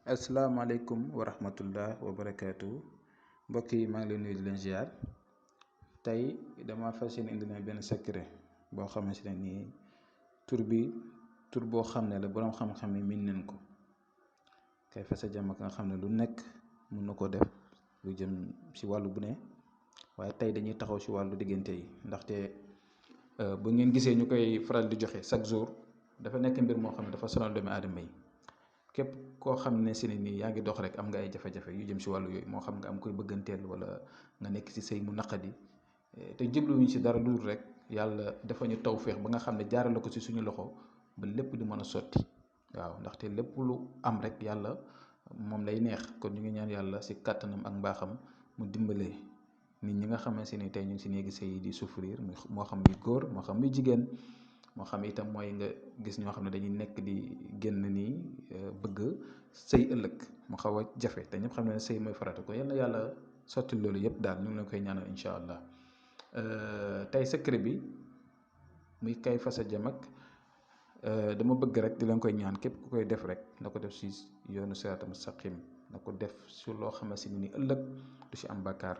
asalaamaaleykum wa rahmatullah wa barakaatu mbokk yi maa ngi leen nuyu di leen ziar tey dama fas yéene indi leen benn secret boo xamante ne nii tur boo xam ne la boroom xam-xam yi miin nañ ko kay fa sa jàmm ak nga xam ne lu nekk mun na koo def lu jëm ci wàllu bu ne waaye tey dañuy taxaw ci wàllu diggante yi ndaxte bu ngeen gisee ñu koy faral di joxe chaque jour dafa nekk mbir moo xam ne dafa sonal doomu aadama yi. képp koo xam ne si ne nii yaa ngi dox rek am nga ay jafe-jafe yu jëm si wàllu yooyu moo xam nga am koy bëgganteel wala nga nekk si sëy mu naqadi te jubluwuñ si dara dul rek yàlla dafa ñu tawféex ba nga xam ne jaarale ko si suñu loxo ba lépp di mën a sotti waaw ndaxte lépp lu am rek yàlla moom lay neex kon ñu ngi ñaan yàlla si kàttanam ak mbaaxam mu dimbalee nit ñi nga xamante ni tey ñu ngi si néegi sëy di souffrir moo xam muy góor moo xam muy jigéen. moo xam itam mooy nga gis ñoo xam ne dañuy nekk di génn nii bëgg sëy ëllëg mu xaw a jafe te ñëpp xam ne sëy mooy farata ko yal na yàlla sotti loolu yëpp daal ñu ngi leen koy ñaanal incha allah tey secret bi muy kay fasa jamak dama bëgg rek di leen koy ñaan képp ku koy def rek na ko def si yoonu siraata mustaqim na ko def su loo xamante ni ëllëg du si am bàkkaar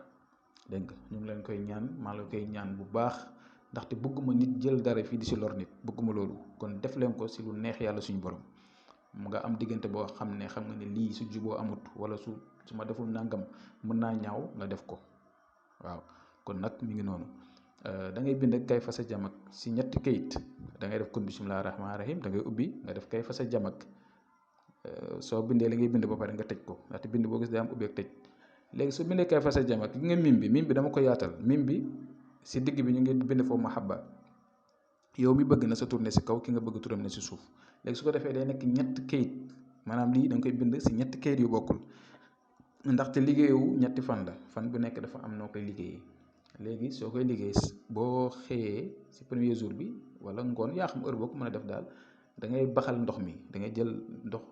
dégg nga ñu ngi leen koy ñaan maa la koy ñaan bu baax. ndaxte bëgguma nit jël dara fii di si lor nit bëgguma loolu kon def leen ko si lu neex yàlla suñu borom mu nga am diggante boo xam ne xam nga ne lii su juboo amut wala su ma deful nangam mën naa ñaaw nga def ko waaw kon nag mi ngi noonu da ngay bind kay fa sa jamak si ñetti kayit da ngay def kon bisimilah rahmaani rahim da ngay ubbi nga def kay fa sa jamak soo bindee li ngay bind ba pare nga tëj ko ndaxte bind boo gis day am ubbi ak tëj léegi soo bindee kay fa sa jamak gi nga mim bi dama ko yaatal mim bi. si digg bi ñu ngi bind foofu mahabba yow mi bëgg na sa tur ne si kaw ki nga bëgg turam ne si suuf léegi su ko defee day nekk ñett kayit maanaam lii da nga koy bind si ñetti kayit yu bokkul ndaxte liggéeyu ñetti fan la fan bu nekk dafa am noo koy liggéeyee léegi soo koy liggéey boo xëyee si premier jour bi wala ngoon yaa xam heure boo ko mën a def daal da ngay baxal ndox mi da ngay jël ndox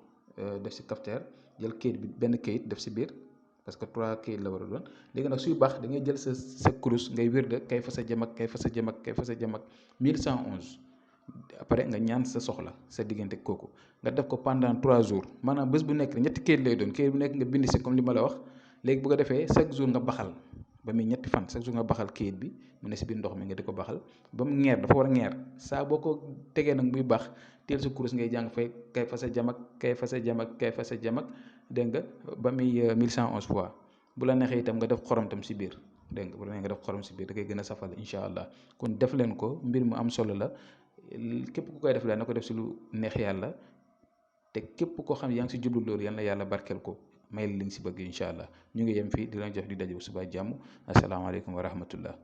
def si cafetière jël kayit bi benn kayit def si biir. parce que 3 kayit la war a doon léegi nag suy baax da ngay jël sa kurus ngay wirde kay fa sa jamak kay fa sa jamak kay fa sa jamak 1111 après nga ñaan sa soxla sa diggante kooku nga def ko pendant 3 jours maanaam bés bu nekk ñetti kayit lay doon kayit bu nekk nga bind si comme li ma la wax léegi bu ko defee chaque jour nga baxal ba muy ñetti fan chaque jour nga baxal kayit bi mu ne si biir ndox mi nga di ko baxal ba mu ngeer dafa war a ngeer saa boo ko tegee nag muy baax teel sa kurus ngay jàng fay kay fa sa jamak kay fa sa jamak kay fa sa jamak dégg nga ba muy 1111 fois bu la neexee itam nga def xorom tam si biir dégg nga bu la neexee nga def xorom si biir da koy gën a safal incha allah kon def leen ko mbir mu am solo la képp ku koy def daal na ko def si lu neex yàlla te képp koo xam ne yaa ngi si jublu loolu yal na yàlla barkeel ko may li nga si bëgg incha allah ñu ngi yem fii di leen jox di daje bu subaa jàmm asalaamaaleykum wa rahmatullah